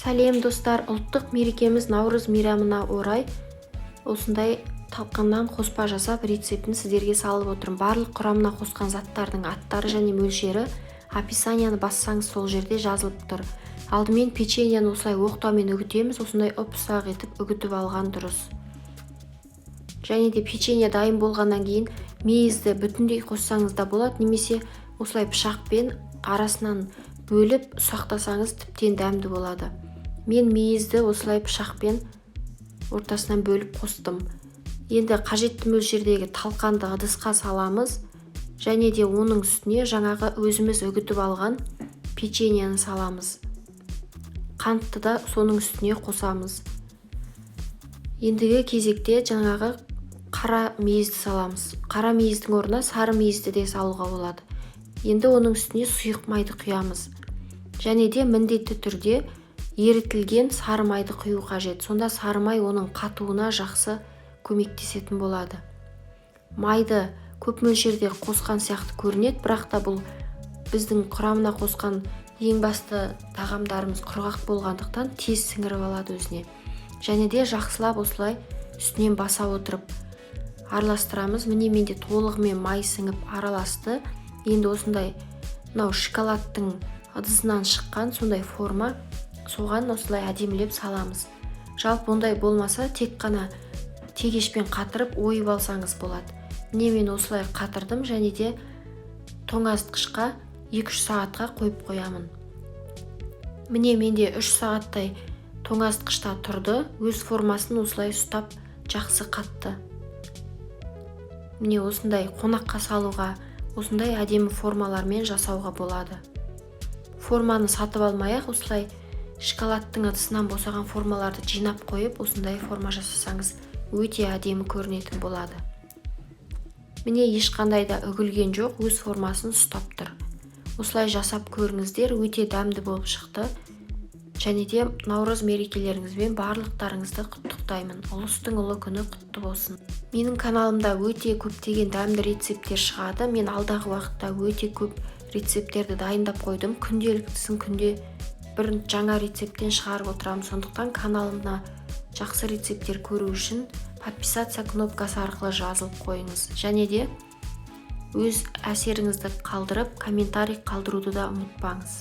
Сәлем, достар! Ұлттық мерекеміз Наурыз мейрамына орай осындай талқаннан қоспа жасап, рецептін сіздерге салып отырмын. Барлық құрамына қосқан заттардың аттары және мөлшері описанияны бассаңыз, сол жерде жазылып тұр. Алдымен печеньені осылай оқтаумен үгітеміз. Осындай ұп ұсақ етіп үгітіп алған дұрыс. Және де печенье дайын болғаннан кейін мейізді бүтіндей қоссаңыз да болады немесе осылай пышақпен арасынан бөліп ұсақтасаңыз, тіптен дәмді болады. Мен мейізді осылай пышақпен ортасынан бөліп қостым. Енді қажетті мөлшердегі талқанды ыдысқа саламыз және де оның үстіне жаңағы өзіміз үгітіп алған печеньені саламыз. Қантты да соның үстіне қосамыз. Ендігі кезекте жаңағы қара мейізді саламыз. Қара мейіздің орнына сары мейізді де салуға болады. Енді оның үстіне сұйық майды құямыз және де міндетті түрде ерітілген сары майды құю қажет. Сонда сары май оның қатуына жақсы көмектесетін болады. Майды көп мөлшерде қосқан сияқты көрінеді, бірақ та бұл біздің құрамына қосқан ең басты тағамдарымыз құрғақ болғандықтан, тез сіңіріп алады өзіне. Және де жақсылап осылай үстінен баса отырып араластырамыз. Міне, менде толығымен май сіңіп араласты. Енді осындай мынау шоколадтың ыдысынан шыққан сондай форма, соған осылай әдемілеп саламыз. Жалпы ондай болмаса, тек қана тегешпен қатырып, ойып алсаңыз болады. Міне, мен осылай қатырдым және де тоңазытқышқа 2-3 сағатқа қойып қоямын. Міне, менде 3 сағаттай тоңазытқышта тұрды. Өз формасын осылай ұстап, жақсы қатты. Міне, осындай қонаққа салуға осындай әдемі формалармен жасауға болады. Форманы сатып алмай ақ, осылай шоколадтың ыдысынан босаған формаларды жинап қойып, осындай форма жасасаңыз, өте әдемі көрінетін болады. Міне, ешқандай да үгілген жоқ, өз формасын ұстап тұр. Осылай жасап көріңіздер, өте дәмді болып шықты. Және де Наурыз мерекелеріңізбен барлықтарыңызды құттықтаймын! Ұлыстың ұлы күні құтты болсын! Менің каналымда өте көптеген дәмді рецепттер шығады. Мен алдағы уақытта өте көп рецепттерді дайындап қойдым. Күнделіктісін күнде бір жаңа рецепттен шығарып отырамын. Сондықтан каналымда жақсы рецепттер көру үшін подписаться кнопкасы арқылы жазылып қойыңыз және де өз әсеріңізді қалдырып, комментарий қалдыруды да ұмытпаңыз.